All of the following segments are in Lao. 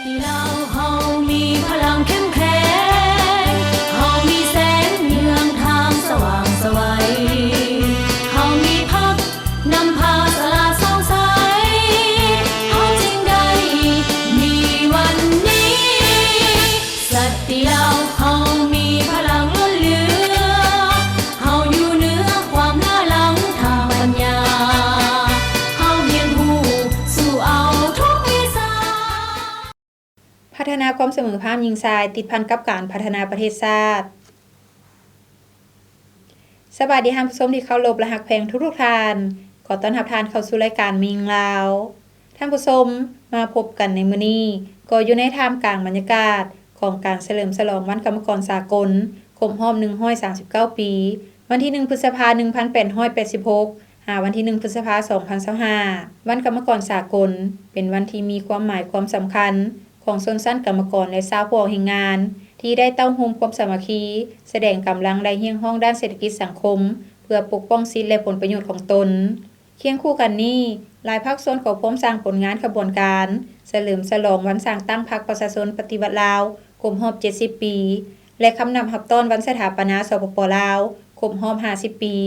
ທີ່ລາວເຮົາມີພະລັງເຂັ້ມແຂງ, ເຮົາມີແສງເຮືອງທາງສະຫວ່າງໄສວ, ເຮົາມີພັກນຳພາສະຫຼາດສ່ອງໃສ, ເຮົາຈຶ່ງໄດ້ມີວັນນີ້. ສັນຕິລາວເຮົາມີພະລັງລົ້ນເຫຼືອ, ເຮົາຢູ່ເໜືອຄວາມເຫຼືອຫຼັງທາງປັນຍາ, ເຮົາຮຽນຮູ້ສູ້ເອົາທຸກວິຊາ. ພັດທະນາຄວາມສະເໝີພາບຍິງຊາຍ ຕິດພັນກັບການພັດທະນາປະເທດຊາດ. ສະບາຍດີທ່ານຜູ້ຊົມທີ່ເຄົາລົບ ແລະ ຮັກແພງທຸກໆທ່ານ. ຂໍຕ້ອນຮັບທ່ານເຂົ້າສູ່ລາຍການແມ່ຍິງລາວ. ທ່ານຜູ້ຊົມ, ມາພົບກັນໃນມື້ນີ້ ກໍຢູ່ໃນທ່າມກາງບັນຍາກາດຂອງການສະເຫຼີມສະຫຼອງວັນກຳມະກອນສາກົນ ຄົບຮອບໜຶ່ງຮ້ອຍສາມສິບເກົ້າປີ, ວັນທີໜຶ່ງ ພຶດສະພາ ໜຶ່ງພັນແປດຮ້ອຍແປດສິບຫົກ ຫາວັນທີໜຶ່ງ ພຶດສະພາ ສອງພັນຊາວຫ້າ. ວັນກຳມະກອນສາກົນ ເປັນວັນທີ່ມີຄວາມໝາຍຄວາມສຳຄັນຂອງຊົນຊັ້ນກຳມະກອນ ແລະ ຊາວຜູ້ອອກແຮງງານ ທີ່ໄດ້ເຕົ້າໂຮມຄວາມສາມັກຄີ, ສະແດງກຳລັງ ແລະ ຮຽກຮ້ອງດ້ານເສດຖະກິດສັງຄົມ ເພື່ອປົກປ້ອງສິດ ແລະ ຜົນປະໂຫຍດຂອງຕົນ. ຄຽງຄູ່ກັນນີ້, ຫຼາຍພາກສ່ວນກໍພ້ອມສ້າງຜົນງານຂະບວນການສະເຫຼີມສະຫຼອງວັນສ້າງຕັ້ງພັກປະຊາຊົນປະຕິວັດລາວ ຄົບຮອບເຈັດສິບປີ ແລະ ຄຳນັບຮັບຕ້ອນວັນສະຖາປະນາ ສປປ ລາວ ຄົບຮອບຫ້າສິບປີ,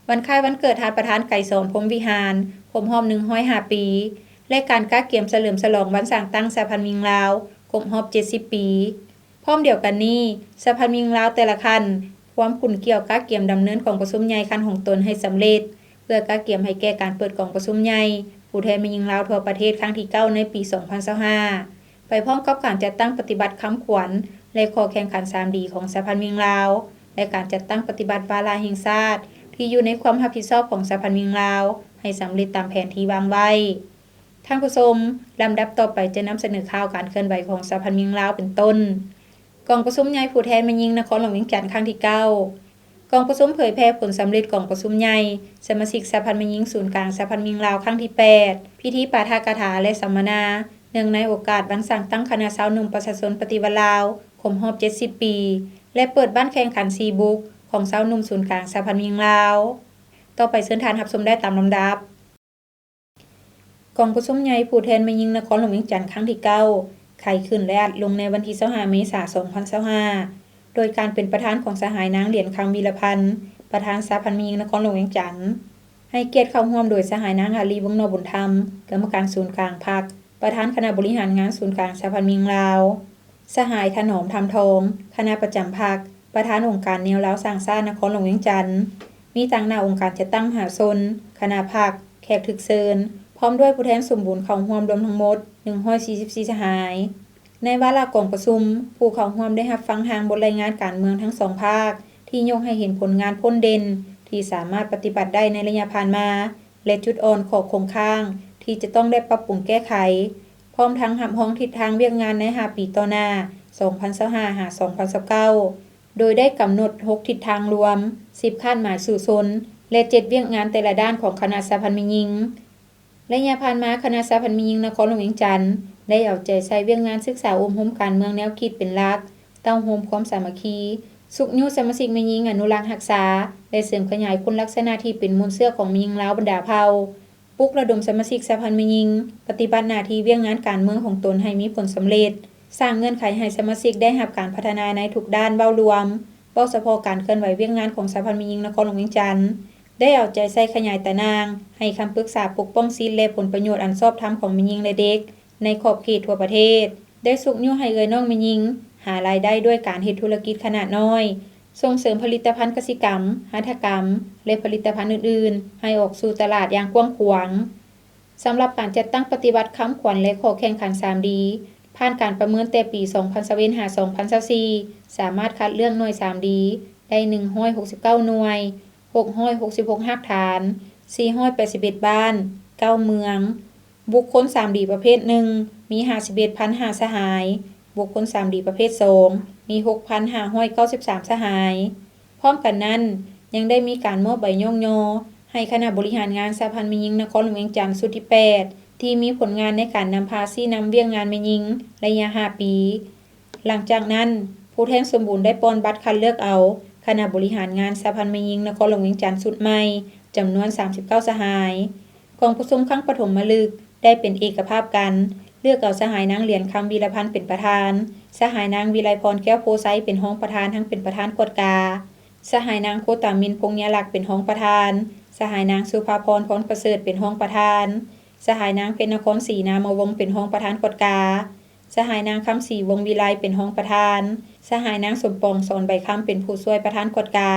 ວັນຄ້າຍວັນເກີດທ່ານປະທານໄກສອນ ພົມວິຫານ ຄົບຮອບໜຶ່ງຮ້ອຍຫ້າປີ ແລະ ການກະກຽມສະເຫຼີມສະຫຼອງວັນສ້າງຕັ້ງສະຫະພັນແມ່ຍິງລາວ ຄົບຮອບເຈັດສິບປີ. ພ້ອມດຽວກັນນີ້, ສະຫະພັນແມ່ຍິງລາວແຕ່ລະຂັ້ນ ພວມຂຸ້ນກ່ຽວກະກຽມດຳເນີນກອງປະຊຸມໃຫຍ່ຂັ້ນຂອງຕົນໃຫ້ສຳເລັດ, ເພື່ອກະກຽມໃຫ້ແກ່ການເປີດກອງປະຊຸມໃຫຍ່ຜູ້ແທນແມ່ຍິງລາວທົ່ວປະເທດຄັ້ງທີເກົ້າໃນປີສອງພັນຊາວຫ້າ ໄປພ້ອມກັບການຈັດຕັ້ງປະຕິບັດຄຳຂວັນ ແລະ ຂໍ້ແຂ່ງຂັນສາມດີຂອງສະຫະພັນແມ່ຍິງລາວ ແລະ ການຈັດຕັ້ງປະຕິບັດວາລະແຫ່ງຊາດທີ່ຢູ່ໃນຄວາມຮັບຜິດຊອບຂອງສະຫະພັນແມ່ຍິງລາວ ໃຫ້ສຳເລັດຕາມແຜນທີ່ວາງໄວ້. ທ່ານຜູ້ຊົມ, ລຳດັບຕໍ່ໄປຈະນຳສະເໜີຂ່າວການເຄື່ອນໄຫວຂອງສະຫະພັນແມ່ຍິງລາວເປັນຕົ້ນ. ກອງປະຊຸມໃຫຍ່ຜູ້ແທນແມ່ຍິງນະຄອນຫຼວງວຽງຈັນຄັ້ງທີເກົ້າ. ກອງປະຊຸມເຜີຍແຜ່ຜົນສຳເລັດກອງປະຊຸມໃຫຍ່ສະມາຊິກສະຫະພັນແມ່ຍິງສູນກາງສະຫະພັນແມ່ຍິງລາວຄັ້ງທີແປດ, ພິທີປາຖະກະຖາ ແລະ ສຳມະນາ ເນື່ອງໃນໂອກາດວັນສ້າງຕັ້ງຄະນະຊາວໜຸ່ມປະຊາຊົນປະຕິວັດລາວ ຄົບຮອບເຈັດສິບປີ ແລະ ເປີດບັ້ນແຂ່ງຂັນສີ່ບຸກຂອງຊາວໜຸ່ມສູນກາງສະຫະພັນແມ່ຍິງລາວ. ຕໍ່ໄປເຊີນທ່ານຮັບຊົມໄດ້ຕາມລຳດັບ. ກອງປະຊຸມໃຫຍ່ຜູ້ແທນແມ່ຍິງນະຄອນຫຼວງວຽງຈັນຄັ້ງທີເກົ້າ ໄຂຂຶ້ນ ແລະ ອັດລົງໃນວັນທີຊາວຫ້າເມສາ ສອງພັນຊາວຫ້າ ໂດຍການເປັນປະທານຂອງສະຫາຍນາງ ຫຼຽນຄຳ ວີລະພັນ ປະທານສະຫະພັນແມ່ຍິງນະຄອນຫຼວງວຽງຈັນ, ໃຫ້ກຽດເຂົ້າຮ່ວມໂດຍສະຫາຍນາງ ອາລີ ວົງນໍບຸນທຳ ກຳມະການສູນກາງພັກ, ປະທານຄະນະບໍລິຫານງານສູນກາງສະຫະພັນແມ່ຍິງລາວ, ສະຫາຍ ຖະໜອມ ທຳທອງ ຄະນະປະຈຳພັກ, ປະທານອົງການແນວລາວສ້າງຊາດນະຄອນຫຼວງວຽງຈັນ, ມີຕາງໜ້າອົງການຈັດຕັ້ງມະຫາຊົນ, ຄະນະພັກ, ແຂກຖືກເຊີນ, ພ້ອມດ້ວຍຜູ້ແທນສົມບູນເຂົ້າຮ່ວມລວມທັງໝົດໜຶ່ງຮ້ອຍສີ່ສິບສີ່ສະຫາຍ. ໃນວາລະກອງປະຊຸມ, ຜູ້ເຂົ້າຮ່ວມໄດ້ຮັບຟັງຮ່າງບົດລາຍງານການເມືອງທັງສອງພາກ ທີ່ຍົກໃຫ້ເຫັນຜົນງານພົ້ນເດັ່ນທີ່ສາມາດປະຕິບັດໄດ້ໃນໄລຍະຜ່ານມາ ແລະ ຈຸດອ່ອນ, ຂໍ້ຄົງຄ້າງທີ່ຈະຕ້ອງໄດ້ປັບປຸງແກ້ໄຂ, ພ້ອມທັງຮັບຮອງທິດທາງວຽກງານໃນຫ້າປີຕໍ່ໜ້າ ສອງພັນຊາວຫ້າ ຫາ ສອງພັນຊາວເກົ້າ ໂດຍໄດ້ກຳນົດຫົກທິດທາງລວມ, ສິບຄາດໝາຍສູ້ຊົນ ແລະ ເຈັດວຽກງານແຕ່ລະດ້ານຂອງຄະນະສະຫະພັນແມ່ຍິງ. ໄລຍະຜ່ານມາ, ຄະນະສະຫະພັນແມ່ຍິງນະຄອນຫຼວງວຽງຈັນ ໄດ້ເອົາໃຈໃສ່ວຽກງານສຶກສາອົບຮົມການເມືອງແນວຄິດເປັນຫຼັກ, ເຕົ້າໂຮມຄວາມສາມັກຄີ, ຊຸກຍູ້ສະມາຊິກແມ່ຍິງອະນຸລັກຮັກສາ ແລະ ເສີມຂະຫຍາຍຄຸນລັກສະນະທີ່ເປັນມູນເຊື້ອຂອງແມ່ຍິງລາວບັນດາເຜົ່າ, ປຸກລະດົມສະມາຊິກສະຫະພັນແມ່ຍິງປະຕິບັດໜ້າທີ່ວຽກງານການເມືອງຂອງຕົນໃຫ້ມີຜົນສຳເລັດ, ສ້າງເງື່ອນໄຂໃຫ້ສະມາຊິກໄດ້ຮັບການພັດທະນາໃນທຸກດ້ານເວົ້າລວມ, ເວົ້າສະເພາະການເຄື່ອນໄຫວວຽກງານຂອງສະຫະພັນແມ່ຍິງນະຄອນຫຼວງວຽງຈັນ, ໄດ້ເອົາໃຈໃສ່ຂະຫຍາຍຕາໜ່າງ, ໃຫ້ຄຳປຶກສາປົກປ້ອງສິດ ແລະ ຜົນປະໂຫຍດອັນຊອບທຳຂອງແມ່ຍິງ ແລະ ເດັກ ໃນຂອບເຂດທົ່ວປະເທດ, ໄດ້ຊຸກຍູ້ໃຫ້ເອື້ອຍນ້ອງແມ່ຍິງຫາລາຍໄດ້ດ້ວຍການເຮັດທຸລະກິດຂະໜາດນ້ອຍ, ສົ່ງເສີມຜະລິດຕະພັນກະສິກຳ, ຫັດຖະກຳ ແລະ ຜະລິດຕະພັນອື່ນໆ ໃຫ້ອອກສູ່ຕະຫຼາດຢ່າງກວ້າງຂວາງ. ສຳລັບການຈັດຕັ້ງປະຕິບັດຄຳຂວັນ ແລະ ຂໍ້ແຂ່ງຂັນສາມດີ ຜ່ານການປະເມີນແຕ່ປີສອງພັນຊາວເອັດ ຫາ ສອງພັນຊາວສີ່ ສາມາດຄັດເລືອກໜ່ວຍສາມດີໄດ້ໜຶ່ງຮ້ອຍຫົກສິບເກົ້າໜ່ວຍ, ຫົກຮ້ອຍຫົກສິບຫົກຮາກຖານ, ສີ່ຮ້ອຍແປດສິບເອັດບ້ານ, ເກົ້າເມືອງ. ບຸກຄົນສາມດີປະເພດໜຶ່ງ ມີຫ້າສິບເອັດພັນຫ້າສະຫາຍ, ບຸກຄົນສາມດີປະເພດສອງ ມີຫົກພັນຫ້າຮ້ອຍເກົ້າສິບສາມສະຫາຍ. ພ້ອມກັນນັ້ນ, ຍັງໄດ້ມີການມອບໃບຍ້ອງຍໍໃຫ້ຄະນະບໍລິຫານງານສະຫະພັນແມ່ຍິງນະຄອນຫຼວງວຽງຈັນຊຸດທີແປດ ທີ່ມີຜົນງານໃນການນຳພາຊີ້ນຳວຽກງານແມ່ຍິງໄລຍະຫ້າປີ. ຫຼັງຈາກນັ້ນ, ຜູ້ແທນສົມບູນໄດ້ປ່ອນບັດຄັດເລືອກເອົາຄະນະບໍລິຫານງານສະຫະພັນແມ່ຍິງນະຄອນຫຼວງວຽງຈັນຊຸດໃໝ່ ຈຳນວນສາມສິບເກົ້າສະຫາຍ. ກອງປະຊຸມຄັ້ງປະຖົມມະລຶກໄດ້ເປັນເອກະພາບກັນ ເລືອກເອົາສະຫາຍນາງ ຫຼຽນຄຳ ວີລະພັນ ເປັນປະທານ, ສະຫາຍນາງ ວິໄລພອນ ແກ້ວໂພໄຊ ເປັນຮອງປະທານ ທັງເປັນປະທານກວດກາ, ສະຫາຍນາງ ໂຄຕາມິນ ພົງຍາລັກ ເປັນຮອງປະທານ, ສະຫາຍນາງ ສຸພາພອນ ພອນປະເສີດ ເປັນຮອງປະທານ, ສະຫາຍນາງ ເພັນນະຄອນ ສີນາມະວົງ ເປັນຮອງປະທານກວດກາ, ສະຫາຍນາງ ຄຳສີ ວົງວິໄລ ເປັນຮອງປະທານ, ສະຫາຍນາງ ສົມປອງ ສອນໃບຄຳ ເປັນຜູ້ຊ່ວຍປະທານກວດກາ.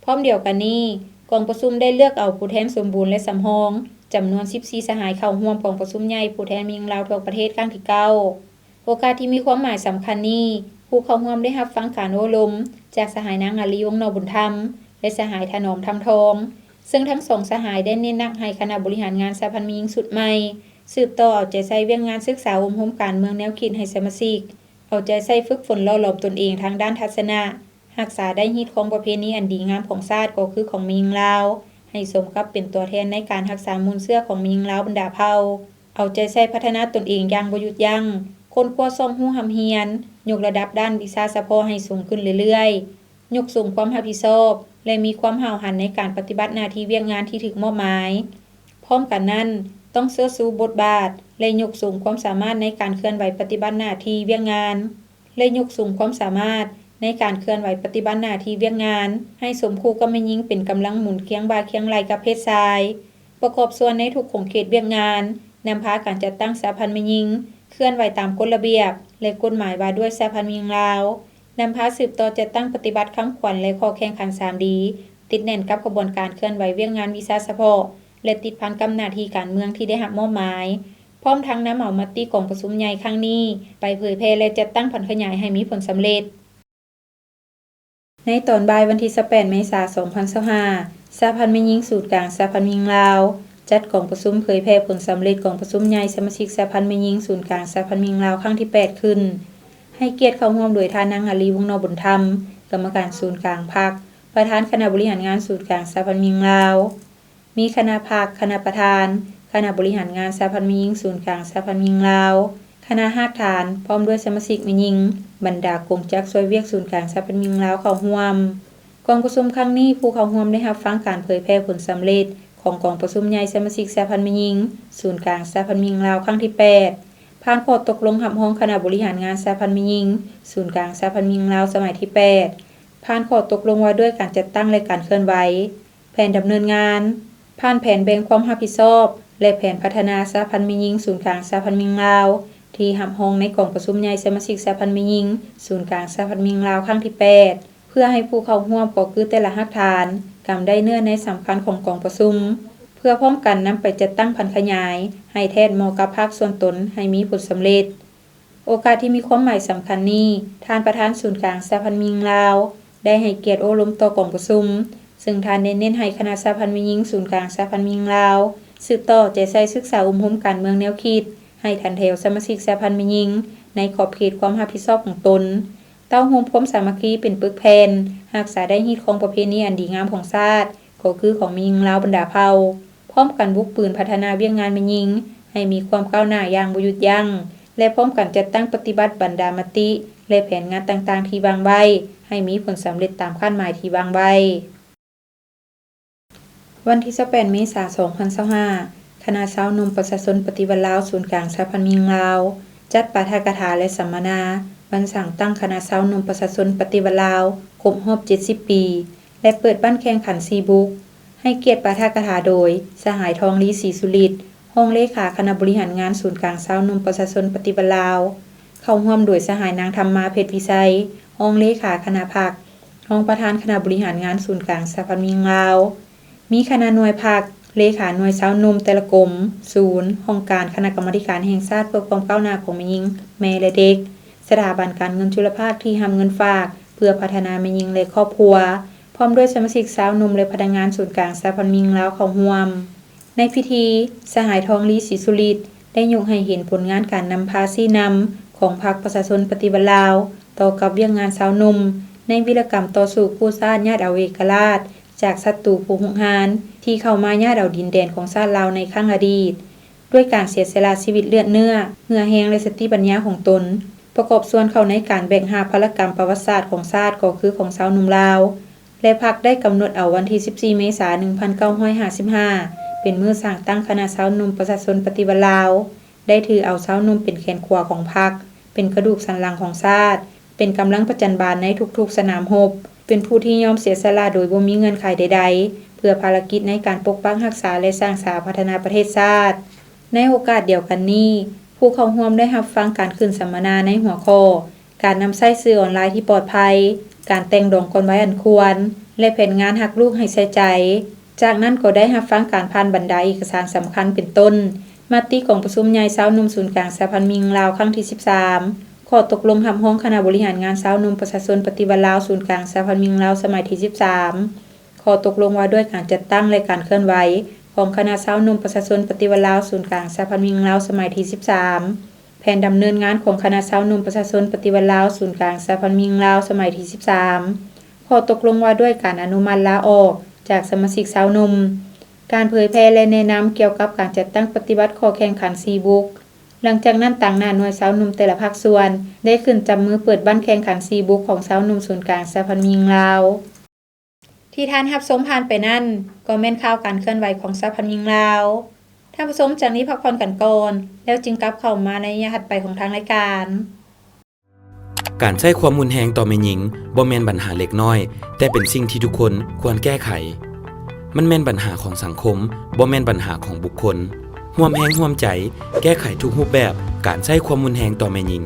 ພ້ອມດຽວກັນນີ້, ກອງປະຊຸມໄດ້ເລືອກເອົາຜູ້ແທນສົມບູນ ແລະ ສຳຮອງ ຈຳນວນສິບສີ່ສະຫາຍ ເຂົ້າຮ່ວມກອງປະຊຸມໃຫຍ່ຜູ້ແທນແມ່ຍິງລາວທົ່ວປະເທດຄັ້ງທີເກົ້າ. ໂອກາດທີ່ມີຄວາມໝາຍສຳຄັນນີ້, ຜູ້ເຂົ້າຮ່ວມໄດ້ຮັບຟັງການໂອ້ລົມຈາກສະຫາຍນາງ ອາລີ ວົງນໍບຸນທຳ ແລະ ສະຫາຍ ຖະໜອມ ທຳທອງ, ເຊິ່ງທັງສອງສະຫາຍໄດ້ເນັ້ນໜັກໃຫ້ຄະນະບໍລິຫານງານສະຫະພັນແມ່ຍິງຊຸດໃໝ່ ສືບຕໍ່ເອົາໃຈໃສ່ວຽກງານສຶກສາອົບຮົມການເມືອງແນວຄິດໃຫ້ສະມາຊິກ ເອົາໃຈໃສ່ຝຶກຝົນຫຼໍ່ຫຼອມຕົນເອງທາງດ້ານທັດສະນະ, ຮັກສາໄດ້ຮີດຄອງປະເພນີອັນດີງາມຂອງຊາດ ກໍຄືຂອງແມ່ຍິງລາວ ໃຫ້ສົມກັບເປັນຕົວແທນໃນການຮັກສາມູນເຊື້ອຂອງແມ່ຍິງລາວບັນດາເຜົ່າ, ເອົາໃຈໃສ່ພັດທະນາຕົນເອງຢ່າງບໍ່ຢຸດຢັ້ງ, ຄົ້ນຄວ້າຊອກຮູ້ຮ່ຳຮຽນ, ຍົກລະດັບດ້ານວິຊາສະເພາະໃຫ້ສູງຂຶ້ນເລື້ອຍໆ, ຍົກສູງຄວາມຮັບຜິດຊອບ ແລະ ມີຄວາມຫ້າວຫັນໃນການປະຕິບັດໜ້າທີ່ວຽກງານທີ່ຖືກມອບໝາຍ. ພ້ອມກັນນັ້ນ, ຕ້ອງເຊີດຊູບົດບາດ ແລະ ຍົກສູງຄວາມສາມາດໃນການເຄື່ອນໄຫວປະຕິບັດໜ້າທີ່ວຽກງານ ແລະ ຍົກສູງຄວາມສາມາດໃນການເຄື່ອນໄຫວປະຕິບັດໜ້າທີ່ວຽກງານ ໃຫ້ສົມຄູ່ກັບແມ່ຍິງເປັນກຳລັງໝູນຄຽງບ່າຄຽງໄຫຼ່ກັບເພດຊາຍ, ປະກອບສ່ວນໃນທຸກຂົງເຂດວຽກງານ, ນຳພາການຈັດຕັ້ງສະຫະພັນແມ່ຍິງ ເຄື່ອນໄຫວຕາມກົດລະບຽບ ແລະ ກົດໝາຍວ່າດ້ວຍສະຫະພັນແມ່ຍິງລາວ, ນຳພາສືບຕໍ່ຈັດຕັ້ງປະຕິບັດຄຳຂວັນ ແລະ ຂໍ້ແຂ່ງຂັນສາມດີ ຕິດແໜ້ນກັບຂະບວນການເຄື່ອນໄຫວວຽກງານວິຊາສະເພາະ ແລະ ຕິດພັນກັບໜ້າທີ່ການເມືອງທີ່ໄດ້ຮັບມອບໝາຍ, ພ້ອມທັງນຳເອົາມະຕິກອງປະຊຸມໃຫຍ່ຄັ້ງນີ້ໄປເຜີຍແຜ່ ແລະ ຈັດຕັ້ງຜັນຂະຫຍາຍໃຫ້ມີຜົນສຳເລັດ. ໃນຕອນບ່າຍວັນທີຊາວແປດເມສາສອງພັນຊາວຫ້າ, ສະຫະພັນແມ່ຍິງສູນກາງສະຫະພັນແມ່ຍິງລາວ ຈັດກອງປະຊຸມເຜີຍແຜ່ຜົນສຳເລັດກອງປະຊຸມໃຫຍ່ສະມາຊິກສະຫະພັນແມ່ຍິງສູນກາງສະຫະພັນແມ່ຍິງລາວຄັ້ງທີແປດຂຶ້ນ. ໃຫ້ກຽດເຂົ້າຮ່ວມໂດຍທ່ານນາງ ອາລີ ວົງນໍບຸນທຳ ກຳມະການສູນກາງພັກ, ປະທານຄະນະບໍລິຫານງານສູນກາງສະຫະພັນແມ່ຍິງລາວ, ມີຄະນະພັກ, ຄະນະປະທານ, ຄະນະບໍລິຫານງານສະຫະພັນແມ່ຍິງສູນກາງສະຫະພັນແມ່ຍິງລາວ, ຄະນະຮາກຖານ ພ້ອມດ້ວຍສະມາຊິກແມ່ຍິງ, ບັນດາກົງຈັກຊ່ວຍວຽກສູນກາງສະຫະພັນແມ່ຍິງລາວເຂົ້າຮ່ວມ. ກອງປະຊຸມຄັ້ງນີ້, ຜູ້ເຂົ້າຮ່ວມໄດ້ຮັບຟັງການເຜີຍແຜ່ຜົນສຳເລັດຂອງກອງປະຊຸມໃຫຍ່ສະມາຊິກສະຫະພັນແມ່ຍິງສູນກາງສະຫະພັນແມ່ຍິງລາວຄັ້ງທີແປດ, ຜ່ານຂໍ້ຕົກລົງຮັບຮອງຄະນະບໍລິຫານງານສະຫະພັນແມ່ຍິງສູນກາງສະຫະພັນແມ່ຍິງລາວສະໄໝທີແປດ, ຜ່ານຂໍ້ຕົກລົງວ່າດ້ວຍການຈັດຕັ້ງ ແລະ ການເຄື່ອນໄຫວ, ແຜນດຳເນີນງານ, ຜ່ານແຜນແບ່ງຄວາມຮັບຜິດຊອບ ແລະ ແຜນພັດທະນາສະຫະພັນແມ່ຍິງສູນກາງສະຫະພັນແມ່ຍິງລາວ ທີ່ຮັບຮອງໃນກອງປະຊຸມໃຫຍ່ສະມາຊິກສະຫະພັນແມ່ຍິງສູນກາງສະຫະພັນແມ່ຍິງລາວຄັ້ງທີແປດ, ເພື່ອໃຫ້ຜູ້ເຂົ້າຮ່ວມກໍຄືແຕ່ລະຮາກຖານກຳໄດ້ເນື້ອໃນສຳຄັນຂອງກອງປະຊຸມ, ເພື່ອພ້ອມກັນນຳໄປຈັດຕັ້ງຜັນຂະຫຍາຍໃຫ້ແທດເໝາະກັບພາກສ່ວນຕົນໃຫ້ມີຜົນສຳເລັດ. ໂອກາດທີ່ມີຄວາມໝາຍສຳຄັນນີ້, ທ່ານປະທານສູນກາງສະຫະພັນແມ່ຍິງລາວ ໄດ້ໃຫ້ກຽດໂອ້ລົມຕໍ່ກອງປະຊຸມ, ເຊິ່ງທ່ານໄດ້ເນັ້ນໃຫ້ຄະນະສະຫະພັນແມ່ຍິງສູນກາງສະຫະພັນແມ່ຍິງລາວ ສືບຕໍ່ເອົາໃຈໃສ່ສຶກສາອົບຮົມການເມືອງແນວຄິດ ໃຫ້ທັນແຖວສະມາຊິກສະຫະພັນແມ່ຍິງ ໃນຂອບເຂດຄວາມຮັບຜິດຊອບຂອງຕົນ, ເຕົ້າໂຮມຄວາມສາມັກຄີເປັນປຶກແຜ່ນ, ຮັກສາໄດ້ຮີດຄອງປະເພນີອັນດີງາມຂອງຊາດ, ກໍຄືຂອງແມ່ຍິງລາວບັນດາເຜົ່າ, ພ້ອມກັນບຸກບືນພັດທະນາວຽກງານແມ່ຍິງໃຫ້ມີຄວາມກ້າວໜ້າຢ່າງບໍ່ຢຸດຢັ້ງ ແລະ ພ້ອມກັນຈັດຕັ້ງປະຕິບັດບັນດາມະຕິ ແລະ ແຜນງານຕ່າງໆທີ່ວາງໄວ້ ໃຫ້ມີຜົນສຳເລັດຕາມຄາດໝາຍທີ່ວາງໄວ້. ວັນທີຊາວແປດເມສາສອງພັນຊາວຫ້າ, ຄະນະຊາວໜຸ່ມປະຊາຊົນປະຕິວັດລາວ ສູນກາງສະຫະພັນແມ່ຍິງລາວ ຈັດປາຖະກະຖາ ແລະ ສຳມະນາ ວັນສ້າງຕັ້ງຄະນະຊາວໜຸ່ມປະຊາຊົນປະຕິວັດລາວ ຄົບຮອບເຈັດສິບປີ ແລະ ເປີດບັ້ນແຂ່ງຂັນສີ່ບຸກ. ໃຫ້ກຽດປາຖະກະຖາໂດຍ ສະຫາຍ ທອງລີ ສີສຸລິດ ຮອງເລຂາຄະນະບໍລິຫານງານສູນກາງຊາວໜຸ່ມປະຊາຊົນປະຕິວັດລາວ, ເຂົ້າຮ່ວມໂດຍສະຫາຍ ນາງ ທຳມາ ເພັດວິໄຊ ຮອງເລຂາຄະນະພັກ, ຮອງປະທານຄະນະບໍລິຫານງານສູນກາງສະຫະພັນແມ່ຍິງລາວ, ມີຄະນະໜ່ວຍພັກ, ເລຂາໜ່ວຍຊາວໜຸ່ມແຕ່ລະກົມ, ສູນ, ຫ້ອງການຄະນະກຳມາທິການແຫ່ງຊາດເພື່ອຄວາມກ້າວໜ້າຂອງແມ່ຍິງ, ແມ່ ແລະ ເດັກ, ສະຖາບັນການເງິນຈຸລະພາກທີ່ຮັບເງິນຝາກເພື່ອພັດທະນາແມ່ຍິງ ແລະ ຄອບຄົວ, ພ້ອມດ້ວຍສະມາຊິກຊາວໜຸ່ມ ແລະ ພະນັກງານສູນກາງສະຫະພັນແມ່ຍິງລາວເຂົ້າຮ່ວມ. ໃນພິທີ, ສະຫາຍ ທອງລີ ສີສຸລິດ ໄດ້ຍົກໃຫ້ເຫັນຜົນງານການນຳພາຊີ້ນຳຂອງພັກປະຊາຊົນປະຕິວັດລາວ ຕໍ່ກັບວຽກງານຊາວໜຸ່ມ ໃນວິລະກຳຕໍ່ສູ້ກູ້ຊາດຍາດເອົາເອກະລາດ ຈາກສັດຕູຜູ້ຮຸກຮານ ທີ່ເຂົ້າມາຍາດເອົາດິນແດນຂອງຊາດລາວໃນຄັ້ງອະດີດ ດ້ວຍການເສຍສະຫຼະຊີວິດເລືອດເນື້ອ, ເຫື່ອແຮງ ແລະ ສະຕິປັນຍາຂອງຕົນ, ປະກອບສ່ວນເຂົ້າໃນການແບກຫາບພາລະກຳປະຫວັດສາດຂອງຊາດ ກໍຄືຂອງຊາວໜຸ່ມລາວ ແລະ ພັກໄດ້ກຳນົດເອົາວັນທີສິບສີ່ເມສາໜຶ່ງພັນເກົ້າຮ້ອຍຫ້າສິບຫ້າ ເປັນມື້ສ້າງຕັ້ງຄະນະຊາວໜຸ່ມປະຊາຊົນປະຕິວັດລາວ. ໃນ ໄດ້ຖືເອົາຊາວໜຸ່ມເປັນແຂນຂວາຂອງພັກ, ເປັນກະດູກສັນຫຼັງຂອງຊາດ, ເປັນກຳລັງປະຈັນບານໃນທຸກໆສະໜາມຮົບ, ເປັນຜູ້ທີ່ຍອມເສຍສະຫຼະໂດຍບໍ່ມີເງື່ອນໄຂໃດໆ ເພື່ອພາລະກິດໃນການປົກປັກຮັກສາ ແລະ ສ້າງສາພັດທະນາປະເທດຊາດ. ໃນໂອກາດດຽວກັນນີ້, ຜູ້ເຂົ້າຮ່ວມໄດ້ຮັບຟັງການຂຶ້ນສຳມະນາໃນຫົວຂໍ້ ການນຳໃຊ້ສື່ອອນລາຍທີ່ປອດໄພ, ການແຕ່ງດອງກ່ອນໄວອັນຄວນ ແລະ ແຜນງານຮັກລູກໃຫ້ໃສ່ໃຈ. ຈາກນັ້ນກໍໄດ້ຮັບຟັງການຜ່ານບັນດາເອກະສານສຳຄັນ ເປັນຕົ້ນ ມະຕິກອງປະຊຸມໃຫຍ່ຊາວໜຸ່ມສູນກາງສະຫະພັນແມ່ຍິງລາວຄັ້ງທີສິບສາມ, ຂໍ້ຕົກລົງຮັບຮອງຄະນະບໍລິຫານງານຊາວໜຸ່ມປະຊາຊົນປະຕິວັດລາວສູນກາງສະຫະພັນແມ່ຍິງລາວສະໄໝທີສິບສາມ, ຂໍ້ຕົກລົງວ່າດ້ວຍການຈັດຕັ້ງ ແລະ ການເຄື່ອນໄຫວຂອງຄະນະຊາວໜຸ່ມປະຊາຊົນປະຕິວັດລາວສູນກາງສະຫະພັນແມ່ຍິງລາວສະໄໝທີສິບສາມ, ແຜນດຳເນີນງານຂອງຄະນະຊາວໜຸ່ມປະຊາຊົນປະຕິວັດລາວສູນກາງສະຫະພັນແມ່ຍິງລາວສະໄໝທີສິບສາມ, ຂໍ້ຕົກລົງວ່າດ້ວຍການອະນຸມັດລາອອກຈາກສະມາຊິກຊາວໜຸ່ມ, ການເຜີຍແຜ່ ແລະ ແນະນຳກ່ຽວກັບການຈັດຕັ້ງປະຕິບັດຂໍ້ແຂ່ງຂັນສີ່ບຸກ. ຫຼັງຈາກນັ້ນ, ຕາງໜ້າໜ່ວຍຊາວໜຸ່ມແຕ່ລະພາກສ່ວນ ໄດ້ຂຶ້ນຈັບມືເປີດບັ້ນແຂ່ງຂັນສີ່ບຸກຂອງຊາວໜຸ່ມສູນກາງສະຫະພັນແມ່ຍິງລາວ. ທີ່ທ່ານຮັບຊົມຜ່ານໄປນັ້ນ ກໍແມ່ນຂ່າວການເຄື່ອນໄຫວຂອງສະຫະພັນແມ່ຍິງລາວ. ທ່ານຜູ້ຊົມ ຈາກນີ້ພັກຜ່ອນກັນກ່ອນ ແລ້ວຈຶ່ງກັບເຂົ້າມາໃນໄລຍະຖັດໄປຂອງທາງລາຍການ. ການໃຊ້ຄວາມຮຸນແຮງຕໍ່ແມ່ຍິງບໍ່ແມ່ນບັນຫາເລັກນ້ອຍ, ແຕ່ເປັນສິ່ງທີ່ທຸກຄົນຄວນແກ້ໄຂ. ມັນແມ່ນບັນຫາຂອງສັງຄົມ, ບໍ່ແມ່ນບັນຫາຂອງບຸກຄົນ. ຮ່ວມແຮງຮ່ວມໃຈແກ້ໄຂທຸກຮູບແບບການໃຊ້ຄວາມຮຸນແຮງຕໍ່ແມ່ຍິງ.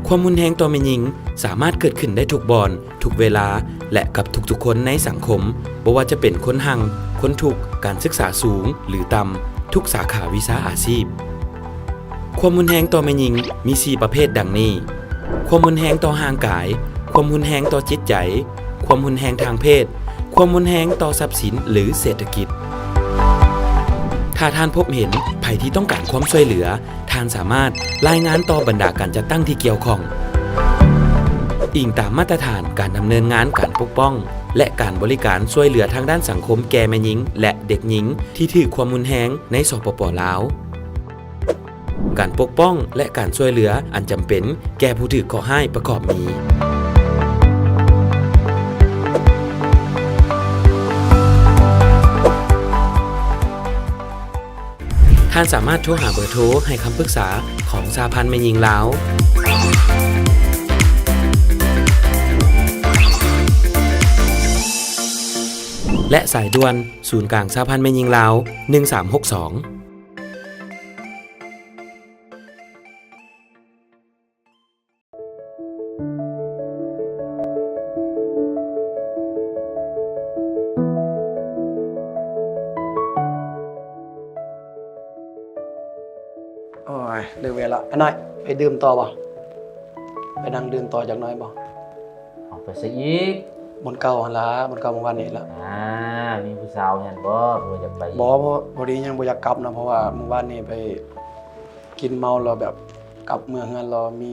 ຄວາມຮຸນແຮງຕໍ່ແມ່ຍິງສາມາດເກີດຂຶ້ນໄດ້ທຸກບ່ອນ, ທຸກເວລາ ແລະ ກັບທຸກໆຄົນໃນສັງຄົມ, ບໍ່ວ່າຈະເປັນຄົນຮັ່ງ, ຄົນທຸກ, ການສຶກສາສູງ ຫຼື ຕ່ຳ, ທຸກສາຂາວິຊາອາຊີບ. ຄວາມຮຸນແຮງຕໍ່ແມ່ຍິງມີສີ່ປະເພດດັ່ງນີ້: ຄວາມຮຸນແຮງຕໍ່ຮ່າງກາຍ, ຄວາມຮຸນແຮງຕໍ່ຈິດໃຈ, ຄວາມຮຸນແຮງທາງເພດ, ຄວາມຮຸນແຮງຕໍ່ຊັບສິນ ຫຼື ເສດຖະກິດ. ຖ້າທ່ານພົບເຫັນໃຜທີ່ຕ້ອງການຄວາມຊ່ວຍເຫຼືອ, ທ່ານສາມາດລາຍງານຕໍ່ບັນດາການຈັດຕັ້ງທີ່ກ່ຽວຂ້ອງ, ອີງຕາມມາດຕະຖານການດຳເນີນງານການປົກປ້ອງ ແລະ ການບໍລິການຊ່ວຍເຫຼືອທາງດ້ານສັງຄົມແກ່ແມ່ຍິງ ແລະ ເດັກຍິງທີ່ຖືກຄວາມຮຸນແຮງໃນ ສປປ ລາວ. ການປົກປ້ອງ ແລະ ການຊ່ວຍເຫຼືອອັນຈຳເປັນແກ່ຜູ້ຖືກເຄາະຮ້າຍປະກອບມີ. ທ່ານສາມາດໂທຫາເບີໂທໃຫ້ຄຳປຶກສາຂອງສະຫະພັນແມ່ຍິງລາວ ແລະ ສາຍດ່ວນສູນກາງສະຫະພັນແມ່ຍິງລາວ ໜຶ່ງສາມຫົກສອງ. ໂອ້ຍ ເລີກວຽກລະ. ອ້າຍນ້ອຍ ໄປດື່ມຕໍ່ບໍ່? ໄປນັ່ງດື່ມຕໍ່ຈັກໜ້ອຍບໍ່? ເອົາ ໄປໃສອີກ? ບ່ອນເກົ່າຫັ້ນລະ, ບ່ອນເກົ່າມື້ວານນີ້ລະ. ອ່າ ມີຜູ້ສາວຫັ້ນບໍ່? ບໍ່ຢາກໄປອີກ? ບໍ່, ພໍ ພໍດີຍັງບໍ່ຢາກກັບນະ, ເພາະວ່າມື້ວານນີ້ໄປກິນເມົາແລ້ວ ແບບກັບເມືອເຮືອນແລ້ວມີ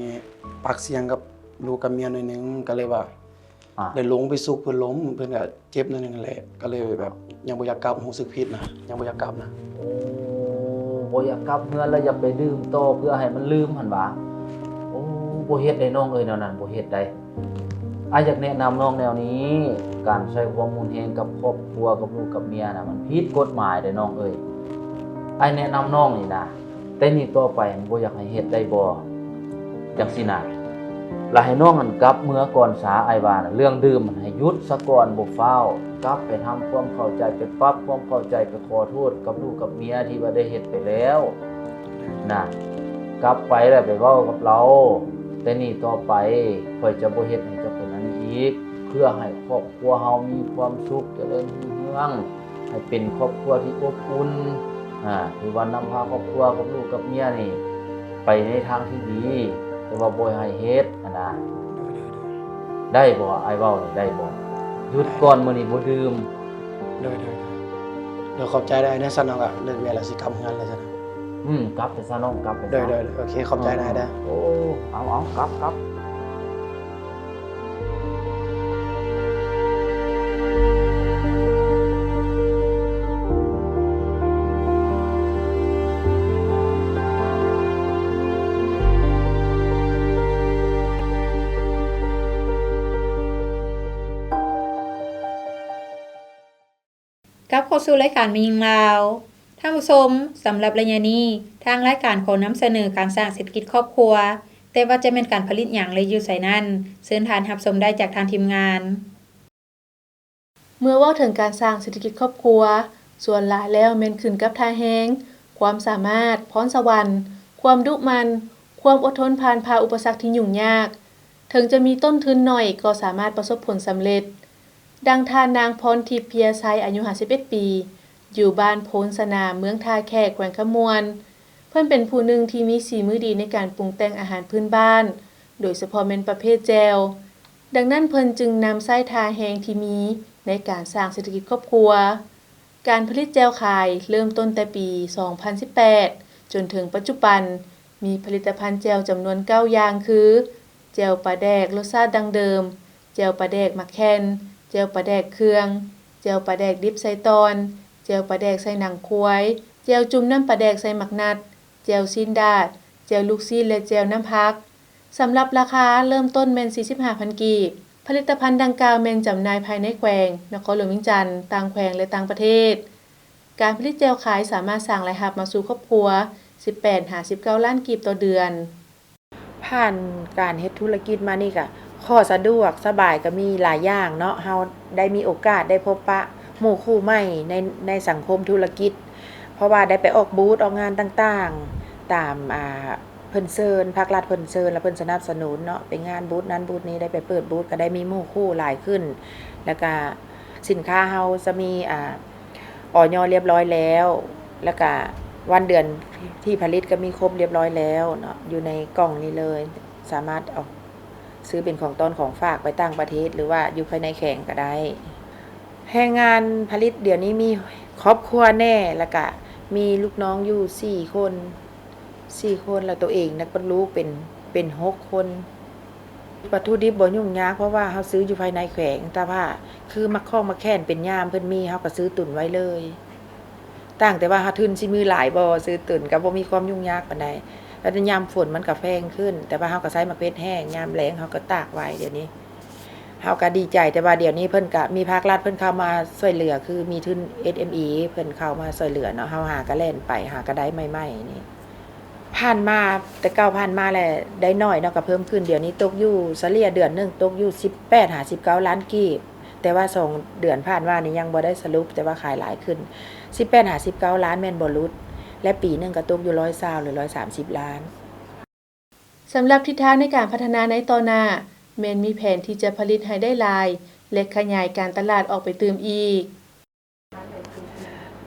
ປາກສຽງກັບລູກກັບເມຍໜ້ອຍໜຶ່ງ, ກໍເລີຍວ່າ ອ່າ ໄດ້ລົງໄປຊຸກເພິ່ນລົ້ມ, ເພິ່ນກໍເຈັບໜ້ອຍໜຶ່ງຫັ້ນແຫຼະ, ກໍເລີຍແບບຍັງບໍ່ຢາກກັບ, ຮູ້ສຶກຜິດນະ, ຍັງບໍ່ຢາກກັບນະ. ໂອ້ ບໍ່ຢາກກັບເຮືອນແລ້ວຢາກໄປດື່ມຕໍ່ເພື່ອໃຫ້ມັນລືມຫັ້ນຫວາ? ໂອ້ ບໍ່ເຮັດໄດ໋ນ້ອງເອີຍ, ແນວນັ້ນບໍ່ເຮັດໄດ໋. ອ້າຍຢາກແນະນຳນ້ອງແນວນີ້, ການໃຊ້ຄວາມຮຸນແຮງກັບຄອບຄົວ, ກັບລູກກັບເມຍນະ, ມັນຜິດກົດໝາຍເດ້ນ້ອງເອີຍ. ອ້າຍແນະນຳນ້ອງນີ້ນະ, ແຕ່ນີ້ຕໍ່ໄປບໍ່ຢາກໃຫ້ເຮັດໄດ້ບໍ່? ຈັ່ງຊີ້ນະ. ລະໃຫ້ນ້ອງນັ້ນກັບເມືອກ່ອນສາ, ອ້າຍວ່ານະ, ເລື່ອງດື່ມຫັ້ນໃຫ້ຢຸດສາກ່ອນ, ບໍ່ຟ້າວ. ກັບໄປທຳຄວາມເຂົ້າໃຈ, ໄປປັບຄວາມເຂົ້າໃຈ, ໄປຂໍໂທດກັບລູກກັບເມຍທີ່ວ່າໄດ້ເຮັດໄປແລ້ວນະ. ກັບໄປແລ້ວໄປເວົ້າກັບລາວ, ແຕ່ນີ້ຕໍ່ໄປຂ້ອຍຈະບໍ່ເຮັດໃຫ້ເຈົ້າເປັນອັນນີ້ອີກ, ເພື່ອໃຫ້ຄອບຄົວເຮົາມີຄວາມສຸກ, ຈະເລີນຮຸ່ງເຮືອງ, ໃຫ້ເປັນຄອບຄົວທີ່ອົບອຸ່ນ, ອາ, ຖືວ່ານຳພາຄອບຄົວກັບລູກກັບເມຍນີ້ໄປໃນທາງທີ່ດີ, ແຕ່ວ່າບໍ່ໃຫ້ເຮັດຫັ້ນນະ. ໂດຍ ໂດຍ ໂດຍ. ໄດ້ບໍ່? ອ້າຍເວົ້ານີ້ໄດ້ບໍ່? ຢຸດກ່ອນ, ມື້ນີ້ບໍ່ດື່ມ. ໂດຍ ໂດຍ ໂດຍ. ໂດຍ ຂອບໃຈເດີ. ຈັ່ງຊັ້ນເຮົາກໍເລີກວຽກແລ້ວ ຊິກັບເຮືອນແລ້ວຊັ້ນ. ອືມ ກັບໄປຊະນ້ອງ, ກັບໄປຊະ. ໂດຍ ໂດຍ ໂດຍ. ໂອເຄ ຂອບໃຈຫຼາຍເດີ. ໂອ້ ເອົາ ເອົາ ກັບ ກັບ. ກັບເຂົ້າສູ່ລາຍການແມ່ຍິງລາວ. ທ່ານຜູ້ຊົມ, ສຳລັບໄລຍະນີ້, ທາງລາຍການຂໍນຳສະເໜີການສ້າງເສດຖະກິດຄອບຄົວ, ແຕ່ວ່າຈະແມ່ນການຜະລິດຫຍັງ ແລະ ຢູ່ໃສນັ້ນ, ເຊີນທ່ານຮັບຊົມໄດ້ຈາກທາງທີມງານ. ເມື່ອເວົ້າເຖິງການສ້າງເສດຖະກິດຄອບຄົວ, ສ່ວນຫຼາຍແລ້ວແມ່ນຂຶ້ນກັບທ່າແຮງ, ຄວາມສາມາດ, ພອນສະຫວັນ, ຄວາມດຸໝັ່ນ, ຄວາມອົດທົນຜ່ານຜ່າອຸປະສັກທີ່ຫຍຸ້ງຍາກ. ເຖິງຈະມີຕົ້ນທຶນໜ້ອຍກໍສາມາດປະສົບຜົນສຳເລັດ. ດັ່ງທ່ານນາງ ພອນທິບ ເພຍໄຊ ອາຍຸ ຫ້າສິບເອັດ ປີ, ຢູ່ບ້ານໂພນສະໜາມ ເມືອງທ່າແຂກ ແຂວງຄຳມ່ວນ. ເພິ່ນເປັນຜູ້ໜຶ່ງທີ່ມີສີມືດີໃນການປຸງແຕ່ງອາຫານພື້ນບ້ານ, ໂດຍສະເພາະແມ່ນປະເພດແຈ່ວ. ດັ່ງນັ້ນເພິ່ນຈຶ່ງນຳໃຊ້ທ່າແຮງທີ່ມີໃນການສ້າງເສດຖະກິດຄອບຄົວ. ການຜະລິດແຈ່ວຂາຍເລີ່ມຕົ້ນແຕ່ປີສອງພັນສິບແປດ ຈົນເຖິງປັດຈຸບັນ, ມີຜະລິດຕະພັນແຈ່ວຈຳນວນເກົ້າຢ່າງຄື ແຈ່ວປາແດກລົດຊາດດັ້ງເດີມ, ແຈ່ວປາແດກໝາກແຂ່ນ, ແຈ່ວປາແດກເຄື່ອງ, ແຈ່ວປາແດກດິບໃສ່ຕ່ອນ, ແຈ່ວປາແດກໃສ່ໜັງຄວາຍ, ແຈ່ວຈຸ່ມນ້ຳປາແດກໃສ່ໝາກນັດ, ແຈ່ວຊີ້ນດາດ, ແຈ່ວລູກຊີ້ນ ແລະ ແຈ່ວນ້ຳຜັກ. ສຳລັບລາຄາເລີ່ມຕົ້ນແມ່ນສີ່ສິບຫ້າພັນກີບ. ຜະລິດຕະພັນດັ່ງກ່າວແມ່ນຈຳໜ່າຍພາຍໃນແຂວງ, ນະຄອນຫຼວງວຽງຈັນ, ຕ່າງແຂວງ ແລະ ຕ່າງປະເທດ. ການຜະລິດແຈ່ວຂາຍສາມາດສ້າງລາຍຮັບມາສູ່ຄອບຄົວ ສິບແປດຫາສິບເກົ້າລ້ານກີບຕໍ່ເດືອນ. ຜ່ານການເຮັດທຸລະກິດມານີ້ກະ ຂໍ້ສະດວກສະບາຍກະມີຫຼາຍຢ່າງເນາະ, ເຮົາໄດ້ມີໂອກາດໄດ້ພົບປະໝູ່ຄູ່ໃໝ່ໃນ ໃນສັງຄົມທຸລະກິດ, ເພາະວ່າໄດ້ໄປອອກບູດອອກງານຕ່າງໆ ຕາມ ອ່າ ເພິ່ນເຊີນ, ພາກລັດເພິ່ນເຊີນ ແລະ ເພິ່ນສະໜັບສະໜູນເນາະ, ໄປງານບູດນັ້ນບູດນີ້ ໄດ້ໄປເປີດບູດ ກະໄດ້ມີໝູ່ຄູ່ຫຼາຍຂຶ້ນ, ແລ້ວກະສິນຄ້າເຮົາຈະມີ ອ່າ ອອຍ ລຽບຮ້ອຍແລ້ວ, ແລ້ວກະວັນເດືອນທີ່ຜະລິດກະມີຄົບລຽບຮ້ອຍແລ້ວເນາະ, ຢູ່ໃນກ່ອງນີ້ເລີຍ, ສາມາດເອົາຊື້ເປັນຂອງຕ້ອນຂອງຝາກໄປຕ່າງປະເທດ ຫຼືວ່າຢູ່ພາຍໃນແຂວງກະໄດ້. ແຮງງານຜະລິດດຽວນີ້ມີຄອບຄົວແດ່ ແລ້ວກະມີລູກນ້ອງຢູ່ສີ່ຄົນ, ສີ່ຄົນ ແລ້ວໂຕເອງນະກັບລູກເປັນ ເປັນຫົກຄົນ. ວັດຖຸດິບບໍ່ຫຍຸ້ງຍາກ ເພາະວ່າເຮົາຊື້ຢູ່ພາຍໃນແຂວງ, ແຕ່ວ່າຄືໝາກຂອງໝາກແຂ່ນເປັນຍາມເພິ່ນມີ ເຮົາກະຊື້ຕຸນໄວ້ເລີຍ. ຕ່າງແຕ່ວ່າເຮົາທຶນຊິມີຫຼາຍບໍ່, ຊື້ຕຸນກະບໍ່ມີຄວາມຫຍຸ້ງຍາກປານໃດ. ແລ້ວຍາມຝົນມັນກະແພງຂຶ້ນ, ແຕ່ວ່າເຮົາກະໃຊ້ໝາກເຜັດແຫ້ງ, ຍາມແລ້ງເຮົາກະຕາກໄວ້. ດຽວນີ້ເຮົາກະດີໃຈ, ແຕ່ວ່າດຽວນີ້ເພິ່ນກະມີພາກລັດເພິ່ນເຂົ້າມາຊ່ວຍເຫຼືອ, ຄືມີທຶນ ເອສເອັມອີ ເພິ່ນເຂົ້າມາຊ່ວຍເຫຼືອເນາະ, ເຮົາຫາກະແລ່ນໄປ ຫາກະໄດ້ໃໝ່ໆນີ້. ຜ່ານມາ, ແຕ່ເກົ່າຜ່ານມາແຫຼະ ໄດ້ໜ້ອຍເນາະ, ກະເພີ່ມຂຶ້ນ. ດຽວນີ້ຕົກຢູ່ ສະເລ່ຍເດືອນໜຶ່ງຕົກຢູ່ສິບແປດຫາສິບເກົ້າລ້ານກີບ, ແຕ່ວ່າສອງເດືອນຜ່ານມານີ້ຍັງບໍ່ໄດ້ສະຫຼຸບ, ແຕ່ວ່າຂາຍຫຼາຍຂຶ້ນ ສິບແປດຫາສິບເກົ້າລ້ານແມ່ນບໍ່ຫຼຸດ, ແລະ ປີໜຶ່ງກະຕົກຢູ່ຮ້ອຍຊາວ ຫຼື ຮ້ອຍສາມສິບລ້ານ. ສຳລັບທິດທາງໃນການພັດທະນາໃນຕໍ່ໜ້າ, ແມ່ນມີແຜນທີ່ຈະຜະລິດໃຫ້ໄດ້ຫຼາຍ ແລະ ຂະຫຍາຍການຕະຫຼາດອອກໄປຕື່ມອີກ.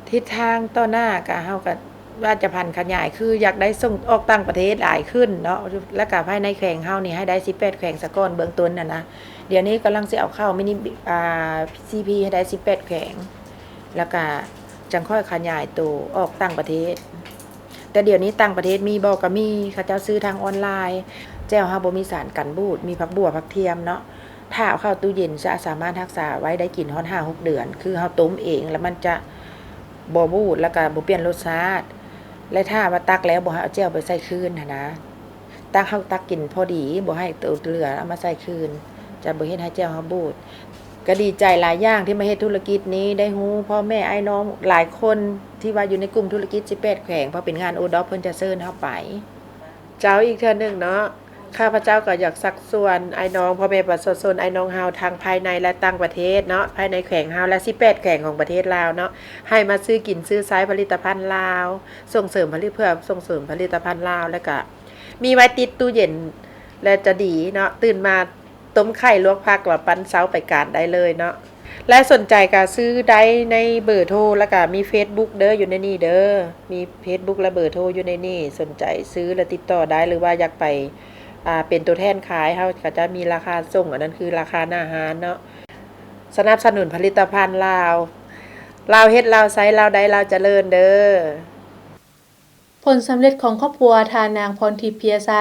ທິດທາງຕໍ່ໜ້າກະ ເຮົາກະວ່າຈະຜັນຂະຫຍາຍ ຄືຢາກໄດ້ສົ່ງອອກຕ່າງປະເທດຫຼາຍຂຶ້ນເນາະ, ແລ້ວກະພາຍໃນແຂວງເຮົານີ້ໃຫ້ໄດ້ສິບແປດແຂວງສາກ່ອນເບື້ອງຕົ້ນຫັ້ນນະ. ດຽວນີ້ກຳລັງຊິເອົາເຂົ້າມິນິ ອ່າ ຊີພີ ໃຫ້ໄດ້ສິບແປດແຂວງ, ແລ້ວກະຈັ່ງຄ່ອຍຂະຫຍາຍໂຕອອກຕ່າງປະເທດ. ແຕ່ດຽວນີ້ຕ່າງປະເທດມີບໍ່? ກະມີ, ເຂົາເຈົ້າຊື້ທາງອອນລາຍ. ແຈ່ວເຮົາບໍ່ມີສານກັນບູດ, ມີຜັກບົ່ວ ຜັກທຽມເນາະ. ຖ້າເອົາເຂົ້າຕູ້ເຢັນ ຈະສາມາດຮັກສາໄວ້ໄດ້ກິນຮອດຫ້າຫົກເດືອນ, ຄືເຮົາຕົ້ມເອງ ແລ້ວມັນຈະບໍ່ບູດ ແລ້ວກະບໍ່ປ່ຽນລົດຊາດ. ແລະ ຖ້າວ່າຕັກແລ້ວ ບໍ່ໃຫ້ເອົາແຈ່ວໄປໃສ່ຄືນຫັ້ນນະ, ຕັກ ເຮົາຕັກກິນພໍດີ, ບໍ່ໃຫ້ໂຕເຫຼືອເອົາມາໃສ່ຄືນ, ຈະບໍ່ເຮັດໃຫ້ແຈ່ວເຮົາບູດ. ກະດີໃຈຫຼາຍຢ່າງທີ່ມາເຮັດທຸລະກິດນີ້, ໄດ້ຮູ້ພໍ່ແມ່ອ້າຍນ້ອງຫຼາຍຄົນທີ່ວ່າຢູ່ໃນກຸ່ມທຸລະກິດສິບແປດແຂວງ, ເພາະເປັນງານໂອດອບ ເພິ່ນຈະເຊີນເຮົາໄປ. ເຈົ້າ ອີກເທື່ອໜຶ່ງເນາະ, ຂ້າພະເຈົ້າກໍຢາກຊັກຊວນອ້າຍນ້ອງ ພໍ່ແມ່ປະຊາຊົນ ອ້າຍນ້ອງເຮົາທັງພາຍໃນ ແລະ ຕ່າງປະເທດເນາະ, ພາຍໃນແຂວງເຮົາ ແລະ ສິບແປດແຂວງຂອງປະເທດລາວເນາະ, ໃຫ້ມາຊື້ກິນຊື້ໃຊ້ຜະລິດຕະພັນລາວ, ສົ່ງເສີມຜະລິດ ເພື່ອສົ່ງເສີມຜະລິດຕະພັນລາວ, ແລ້ວກະມີໄວ້ຕິດຕູ້ເຢັນ ແລະ ຈະດີເນາະ, ຕື່ນມາ ຕົ້ມໄຂ່ ລວກຜັກ ແລ້ວປັ້ນເຊົາໄປການໄດ້ເລີຍເນາະ. ແລະ ສົນໃຈກະຊື້ໄດ້ໃນເບີໂທ ແລ້ວກະມີເຟສບຸກເດີ ຢູ່ໃນນີ້ເດີ, ມີເຟສບຸກ ແລະ ເບີໂທຢູ່ໃນນີ້. ສົນໃຈຊື້ ແລະ ຕິດຕໍ່ໄດ້ ຫຼືວ່າຢາກໄປ ອ່າ ເປັນຕົວແທນຂາຍ, ເຮົາກະຈະມີລາຄາສົ່ງ, ອັນນັ້ນຄືລາຄາໜ້າຮ້ານເນາະ. ສະໜັບສະໜູນຜະລິດຕະພັນລາວ, ລາວເຮັດ ລາວໃຊ້, ລາວໄດ້ ລາວຈະເລີນເດີ. ຜົນສຳເລັດຂອງຄອບຄົວທ່ານນາງ ພອນທິບ ເພຍໄຊ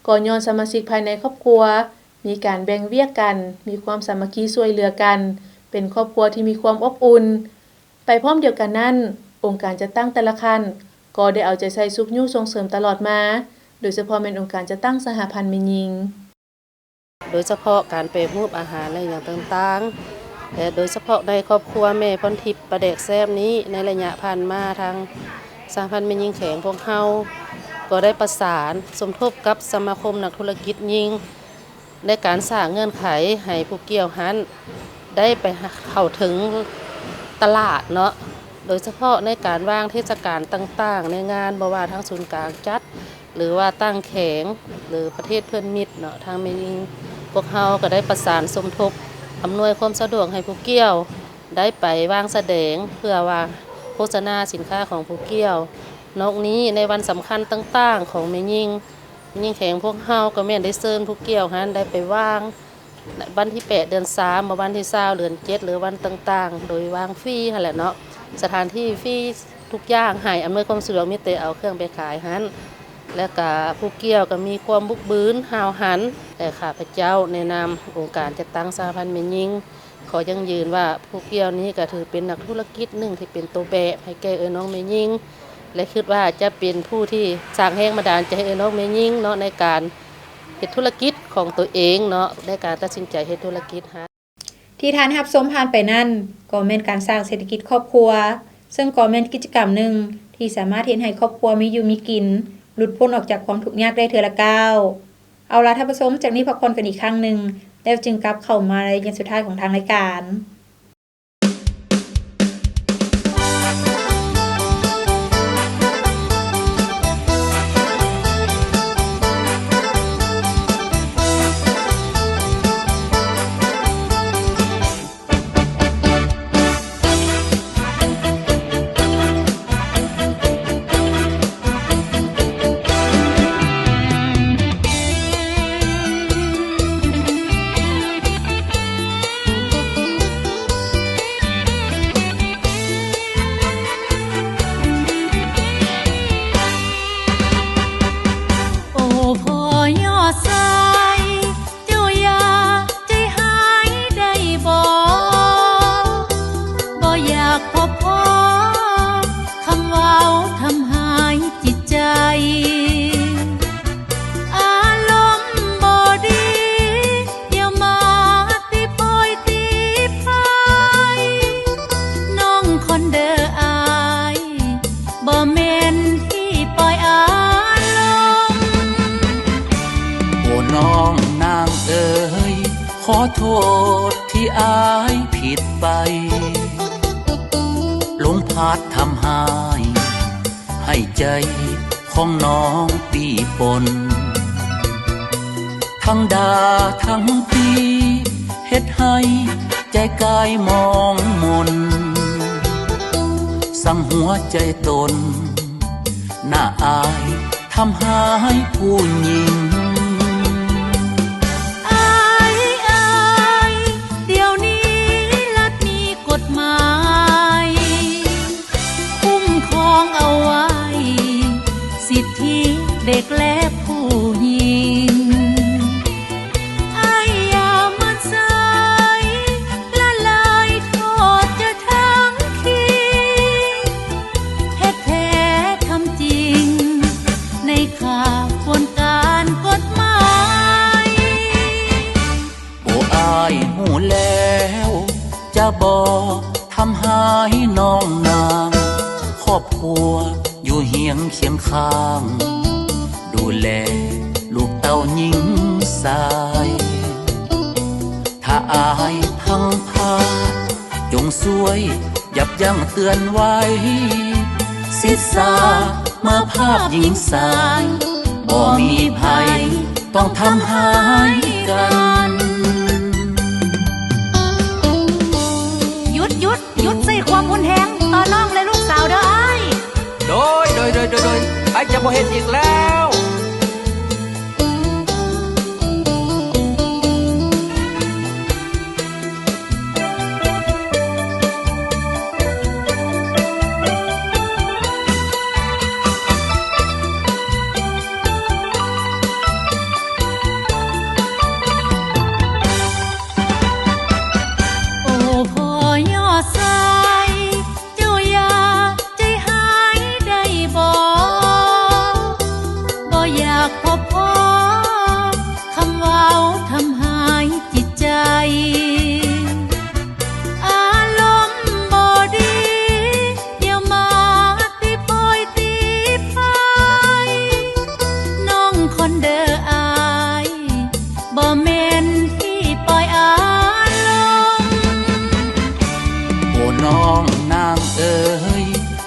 ກໍຍ້ອນສະມາຊິກພາຍໃນຄອບຄົວມີການແບ່ງວຽກກັນ, ມີຄວາມສາມັກຄີຊ່ວຍເຫຼືອກັນ, ເປັນຄອບຄົວທີ່ມີຄວາມອົບອຸ່ນ. ໄປພ້ອມດຽວກັນນັ້ນ, ອົງການຈັດຕັ້ງແຕ່ລະຂັ້ນກໍໄດ້ເອົາໃຈໃສ່ຊຸກຍູ້ສົ່ງເສີມຕະຫຼອດມາ, ໂດຍສະເພາະແມ່ນອົງການຈັດຕັ້ງສະຫະພັນແມ່ຍິງ. ໂດຍສະເພາະການແປຮູບອາຫານ ແລະ ຫຍັງຕ່າງ ແລະ ໂດຍສະເພາະໃນຄອບຄົວແມ່ພອນທິບປາແດກແຊບນີ້ ໃນໄລຍະຜ່ານມາ ທາງສະຫະພັນແມ່ຍິງແຂວງພວກເຮົາກໍໄດ້ປະສານສົມທົບກັບສະມາຄົມນັກທຸລະກິດຍິງ ໃນການສ້າງເງື່ອນໄຂໃຫ້ຜູ້ກ່ຽວຫັ້ນໄດ້ໄປເຂົ້າເຖິງຕະຫຼາດເນາະ, ໂດຍສະເພາະໃນການວາງເທດສະການຕ່າງໆໃນງານ, ບໍ່ວ່າທາງສູນກາງຈັດ ຫຼືວ່າຕ່າງແຂວງ ຫຼືປະເທດເພື່ອນມິດເນາະ, ທາງແມ່ຍິງພວກເຮົາກໍໄດ້ປະສານສົມທົບ ອຳນວຍຄວາມສະດວກໃຫ້ຜູ້ກ່ຽວໄດ້ໄປວາງສະແດງ ເພື່ອວ່າໂຄສະນາສິນຄ້າຂອງຜູ້ກ່ຽວ. ນອກນີ້ໃນວັນສຳຄັນຕ່າງໆຂອງແມ່ຍິງ, ແມ່ຍິງແຂວງພວກເຮົາກໍແມ່ນໄດ້ເຊີນຜູ້ກ່ຽວຫັ້ນໄດ້ໄປວາງ ໃນວັນທີແປດເດືອນສາມ ບໍ່ວັນທີຊາວເດືອນເຈັດ ຫຼືວັນຕ່າງໆ ໂດຍວາງຟຣີຫັ້ນແຫຼະເນາະ, ສະຖານທີ່ຟຣີ ທຸກຢ່າງໃຫ້ອຳນວຍຄວາມສະດວກ ມີແຕ່ເອົາເຄື່ອງໄປຂາຍຫັ້ນ. ແລະກະຜູ້ກ່ຽວກໍມີຄວາມບຸກບືນຫ້າວຫັນ ແລະຂ້າພະເຈົ້າໃນນາມອົງການຈັດຕັ້ງສະຫະພັນແມ່ຍິງ ຂໍຢັ້ງຢືນວ່າຜູ້ກ່ຽວນີ້ກໍຖືເປັນນັກທຸລະກິດໜຶ່ງທີ່ເປັນໂຕແບບໃຫ້ແກ່ເອື້ອຍນ້ອງແມ່ຍິງ ແລະຄິດວ່າຈະເປັນຜູ້ທີ່ສ້າງແຮງບັນດານໃຈໃຫ້ເອື້ອຍນ້ອງແມ່ຍິງເນາະ ໃນການເຮັດທຸລະກິດຂອງຕົວເອງເນາະ, ໃນການຕັດສິນໃຈເຮັດທຸລະກິດຫັ້ນ. ທີ່ທ່ານຮັບຊົມຜ່ານໄປນັ້ນ ກໍແມ່ນການສ້າງເສດຖະກິດຄອບຄົວ, ເຊິ່ງກໍແມ່ນກິດຈະກຳໜຶ່ງທີ່ສາມາດເຮັດໃຫ້ຄອບຄົວມີຢູ່ມີກິນ, ຫຼຸດພົ້ນອອກຈາກຄວາມທຸກຍາກໄດ້ເທື່ອລະກ້າວ. ເອົາລະທ່ານຜູ້ຊົມ, ຈາກນີ້ພັກຜ່ອນກັນອີກຄັ້ງໜຶ່ງ ແລ້ວຈຶ່ງກັບເຂົ້າມາໃນໄລຍະສຸດທ້າຍຂອງທາງລາຍການ. ໂອ້ ພໍ່ຍໍຊາຍ ເຈົ້າຢ່າໃຈຮ້າຍໄດ້ບໍ່? ບໍ່ຢາກພົບພໍ້ຄຳເວົ້າທຳຮ້າຍຈິດໃຈ. ອາລົມບໍ່ດີ ຢ່າມາຕີໂພຍຕີພາຍ ນ້ອງຄອນເດີອ້າຍ ບໍ່ແມ່ນທີ່ປ່ອຍອາລົມ. ໂອ້ ນ້ອງນາງເອີຍ ຂໍໂທດທີ່ອ້າຍຜິດໄປ ລົມພັດທຳຮ້າຍ ໃຫ້ໃຈຂອງນ້ອງປີ້ປົນ ທັງດ່າທັງຕີ ເຮັດໃຫ້ໃຈກາຍມອງມົນ ສັງຫົວໃຈຕົນ ໜ້າອາຍທຳຮ້າຍຜູ້ຍິງ. ອາຍ ອາຍ ດຽວນີ້ລັດມີກົດໝາຍ ຄຸ້ມຄອງເອົາໄວ້ ສິດທິເດັກແລະຜູ້ຍິງ. ອ້າຍຢ່າມາໃສ່ລະລາຍໂທດຈະທັງຄີ ແທ້ໆທຳຈິງ ໃນຂະບວນການກົດໝາຍ. ໂອ້ ອ້າຍຮູ້ແລ້ວ ຈະບໍ່ທຳຮ້າຍນ້ອງນາງ ຄອບຄົວຢູ່ຮຽງຄຽງຂ້າງ ດູແລລູກເຕົ້າຍິງຊາຍ. ຖ້າອ້າຍພັງພາດ ຈົ່ງຊ່ວຍ ຢັບຢັ້ງເຕືອນໄວ້ ສິດສາມາພາບຍິງຊາຍ ບໍ່ມີໃຜຕ້ອງທຳຮ້າຍກັນ. ຢຸດ, ຢຸດ, ຢຸດໃຊ້ຄວາມຮຸນແຮງຕໍ່ນ້ອງ ແລະ ລູກສາວເດີອ້າຍ. ໂດຍ, ໂດຍ, ໂດຍ, ໂດຍ, ໂດຍ, ອ້າຍຈະບໍ່ເຮັດອີກແລ້ວ. ໂອ້ ພໍ່ຍໍຊາຍ ເຈົ້າຢ່າໃຈຮ້າຍໄດ້ບໍ່? ບໍ່ຢາກພົບພໍ້ຄຳເວົ້າທຳຮ້າຍຈິດໃຈ.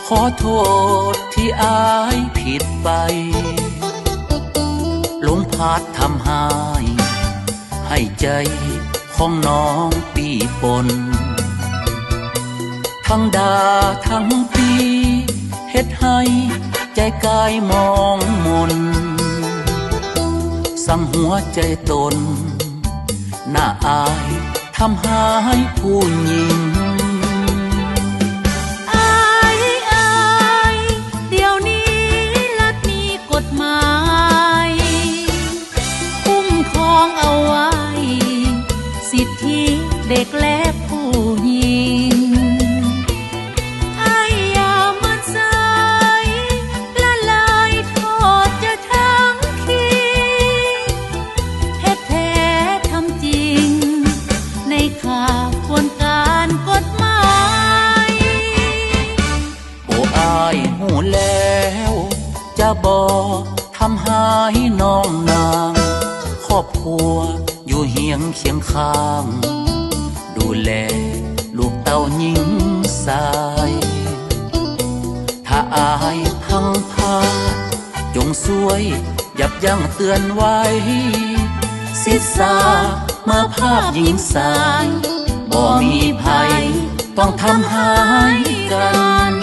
ຂໍໂທດທີ່ອ້າຍຜິດໄປ ລົມພັດທຳຮ້າຍໃຫ້ໃຈຂອງນ້ອງປີ້ປົນ ທັງດ່າທັງຕີ ເຮັດໃຫ້ໃຈກາຍໝອງໝົນ ສັງຫົວໃຈຕົນ ໜ້າອາຍ ທຳຮ້າຍຜູ້ຍິງ. ອາຍ ອາຍ ດຽວນີ້ລັດມີກົດໝາຍ ຄຸ້ມຄອງເອົາໄວ້ ສິດທິເດັກແລະຜູ້ຍິງ. ອາຍຢ່າໝັ່ນໃສ ລະລາຍທອດຈະທຳຄີ ເຮັດແທ້ທຳຈິງ ໃນຂະບວນການກົດໝາຍ. ໂອ້ ອ້າຍຮູ້ແລ້ວ ຈະບໍ່ທຳຮ້າຍນ້ອງນາງ ຄອບຄົວຢູ່ຮຽງຄຽງຂ້າງ ດູແລລູກເຕົ້າຍິງຊາຍ. ຖ້າອ້າຍພັງພາດ ຈົ່ງຊ່ວຍ ຢັບຢັ້ງເຕືອນໄວ້ ສິດສາມາພາບຍິງຊາຍ ບໍ່ມີໃຜຕ້ອງທຳຮ້າຍກັນ.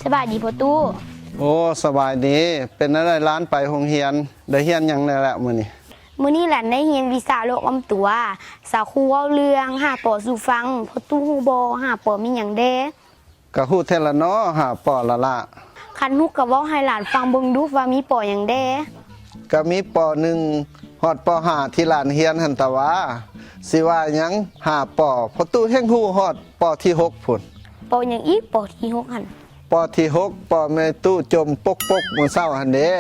ສະບາຍດີພໍ່ຕູ້. ໂອ້ ສະບາຍດີ. ເປັນແນວໃດຫຼານໄປໂຮງຮຽນ ໄດ້ຮຽນຫຍັງແດ່ລະມື້ນີ້? ມື້ນີ້ຫຼານໄດ້ຮຽນວິຊາໂລກອ້ອມຕົວ. ສາວຄູເວົ້າເລື່ອງຫ້າ ປ ສູ່ຟັງ. ພໍ່ຕູ້ຮູ້ບໍ່ ຫ້າ ປ ມີຫຍັງແດ່? ກະຮູ້ແທ້ລະເນາະ ຫ້າ ປ ລະລະ. ຄັນຮູ້ກະເວົ້າໃຫ້ຫຼານຟັງເບິ່ງດູວ່າມີ ປ ຫຍັງແດ່? ກະມີ ປ ໜຶ່ງ ຮອດ ປ ຫ້າ ທີ່ຫຼານຮຽນຫັ້ນຕາວ່າ ຊິວ່າຫຍັງ ຫ້າ ປ ພໍ່ຕູ້ແຮ່ງຮູ້ຮອດ ປ ທີຫົກພຸ້ນ. ປ ຫຍັງອີກ ປ ທີຫົກຫັ້ນ? ປ ທີຫົກ ປ ແມ່ຕູ້ຈົ່ມປົກໆ ມື້ເຊົ້າຫັ້ນເດ້.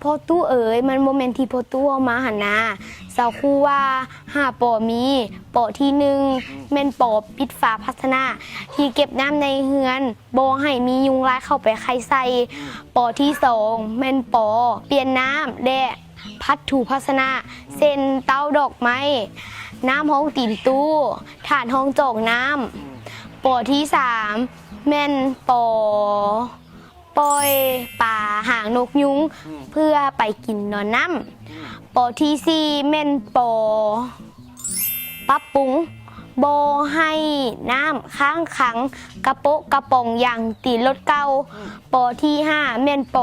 ພໍ່ຕູ້ເອີຍ ມັນບໍ່ແມ່ນທີ່ພໍ່ຕູ້ເວົ້າມາຫັ້ນນາ. ສາວຄູວ່າ ຫ້າ ປ ມີ ປ ທີໜຶ່ງ ແມ່ນ ປ ປິດຝາພາຊະນະ ທີ່ເກັບນ້ຳໃນເຮືອນ ບໍ່ໃຫ້ມີຍຸງລາຍເຂົ້າໄປໄຂ່ໃສ່. ປ ທີສອງ ແມ່ນ ປ ປ່ຽນນ້ຳ ແລະ ພັດຖູພາຊະນະ ເຊັ່ນ ເຕົ້າດອກໄມ້ ນ້ຳຮອງຕີນຕູ້ ຖາດຮອງຈອກນ້ຳ. ປ ທີສາມ ແມ່ນ ປ ປ່ອຍປາຫາງນົກຍຸງ ອືມ ເພື່ອໄປກິນນອນນ້ຳ. ອືມ ປ ທີສີ່ ແມ່ນ ປ ປັບປຸງ ບໍ່ໃຫ້ນ້ຳຄ້າງຂັງກະໂປະກະປອງຢາງຕີນລົດເກົ່າ. ອືມ ປ ທີຫ້າ ແມ່ນ ປ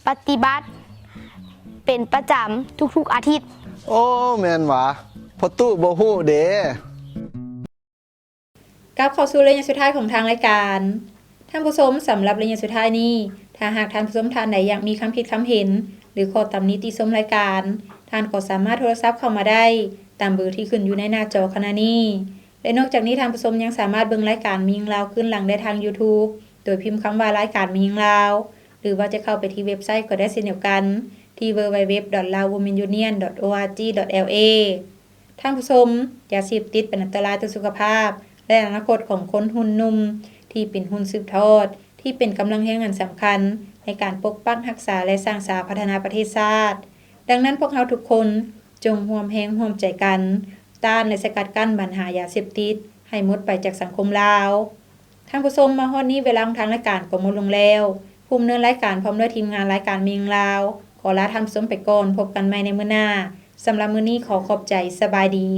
ປະຕິບັດເປັນປະຈຳທຸກໆອາທິດ. ໂອ້ ແມ່ນຫວາ ພໍ່ຕູ້ບໍ່ຮູ້ເດ້. ກັບເຂົ້າສູ່ໄລຍະສຸດທ້າຍຂອງທາງລາຍການ. ທ່ານຜູ້ຊົມ, ສຳລັບໄລຍະສຸດທ້າຍນີ້, ຖ້າຫາກທ່ານຜູ້ຊົມທ່ານໃດຢາກມີຄຳຄິດຄຳເຫັນ ຫຼື ຂໍ້ຕຳໜິຕິຊົມລາຍການ, ທ່ານກໍສາມາດໂທລະສັບເຂົ້າມາໄດ້ຕາມເບີທີ່ຂຶ້ນຢູ່ໃນໜ້າຈໍຂະນະນີ້. ແລະ ນອກຈາກນີ້, ທ່ານຜູ້ຊົມຍັງສາມາດເບິ່ງລາຍການແມ່ຍິງລາວຄືນຫຼັງໄດ້ທາງ YouTube ໂດຍພິມຄຳວ່າ ລາຍການແມ່ຍິງລາວ ຫຼືວ່າຈະເຂົ້າໄປທີ່ເວັບໄຊກໍໄດ້ເຊັ່ນດຽວກັນ ທີ່ www.laowomenunion.org.la. ທ່ານຜູ້ຊົມ, ຢາເສບຕິດເປັນອັນຕະລາຍຕໍ່ສຸຂະພາບ ແລະ ອະນາຄົດຂອງຄົນຮຸ່ນໜຸ່ມ ທີ່ເປັນຮຸ່ນສືບທອດ, ທີ່ເປັນກຳລັງແຮງອັນສຳຄັນໃນການປົກປັກຮັກສາ ແລະ ສ້າງສາພັດທະນາປະເທດຊາດ. ດັ່ງນັ້ນ, ພວກເຮົາທຸກຄົນຈົ່ງຮ່ວມແຮງຮ່ວມໃຈກັນ ຕ້ານ ແລະ ສະກັດກັ້ນບັນຫາຢາເສບຕິດໃຫ້ໝົດໄປຈາກສັງຄົມລາວ. ທ່ານຜູ້ຊົມ, ມາຮອດນີ້ເວລາຂອງທາງລາຍການກໍໝົດລົງແລ້ວ. ຜູ້ດຳເນີນລາຍການພ້ອມດ້ວຍທີມງານລາຍການແມ່ຍິງລາວ ຂໍລາທ່ານຜູ້ຊົມໄປກ່ອນ, ພົບກັນໃໝ່ໃນມື້ໜ້າ. ສຳລັບມື້ນີ້ຂໍຂອບໃຈ, ສະບາຍດີ.